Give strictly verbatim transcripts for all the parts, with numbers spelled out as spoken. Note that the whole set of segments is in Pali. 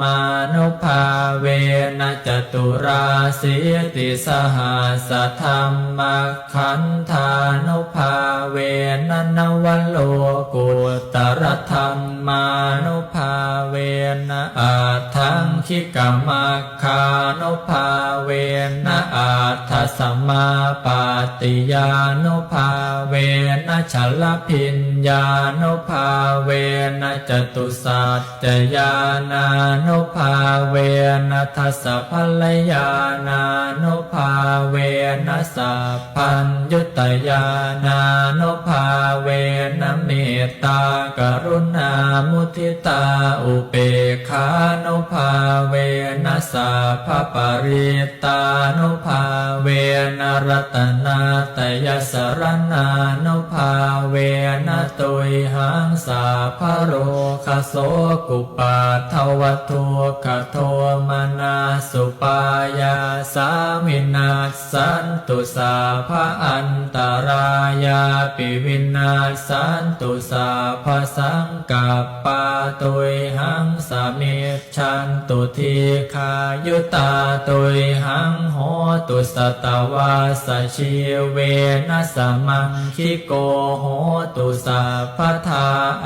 mānubhāvena caturāsītisahassadhammakkhandhānubhāvena navalokuttaradhammānubhāvena aṭṭhaṅgikamaggānubhāvena aṭṭhasamāpattiyānubhāvena chaḷabhiññānubhāvena catusaccañāṇānubhāvena dasabalañāṇānubhāvena sabbaññutañāṇānubhāvena mettākaruṇāmuditāupekkhānubhāvena sabbaparittānubhāvena ratanattayasaraṇānubhāvena tuyhaṃ sabbarogasokupaddavadukkhadomanassupāyāsā vinassantu, sabbaantarāyāpi vinassantu, sabbasaṅkappā tuyhaṃ samijjhantu, dīghāyutā tuyhaṃ hotu, satavassajīvena samaṅgiko hotu sabbadā.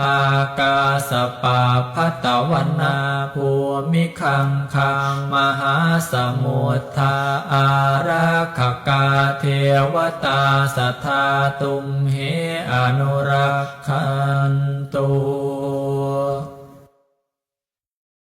Ākāsapabbatavanabhūmigaṅgāmahāsamuddā ārakkhakā devatā sadā tumhe anurakkhantu.